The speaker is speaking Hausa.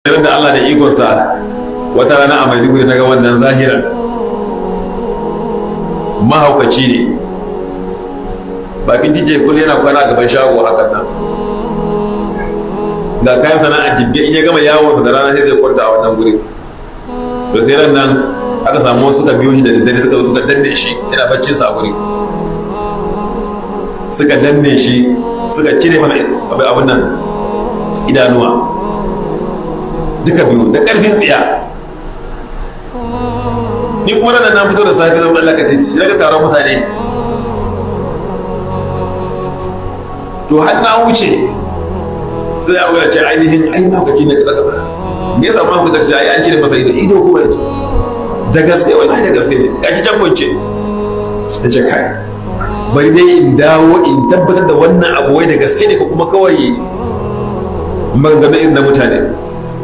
Sai da Allah da ikonsa, wata rana a Maiduguri na ga wannan zahiran. Mahaukaci ne, bakin titi kullum yana kwana a gaban shago hakan nan, ga kayan sana'a jibge. In ya gama yawon da rana, sai zai kwanta a wannan guri. To, sai ran nan aka samu wasu suka biyo shi da daddare, suka zo suka danne shi, yana baccin sa a guri. Suka danne shi, suka cire masa abin nan, idanuwa duka biyu, da karfin tsiya. Ni kuma nan na fito da safe zan tsallaka titi, na ga taron mutane. To, har na wuce, sai abu ya ce ainihin ai mahaukaci ne, kaza kaza. Me yasa mahaukaci? Ai an cire masa ido. Ido kuma yanzu da gaske? Wallahi da gaske ne, gashi can kwance. Ya ce, "Kai, bari dai in dawo in tabbatar da wannan abu, wai da gaske ne ko kuma kawai maganganu irin na mutane."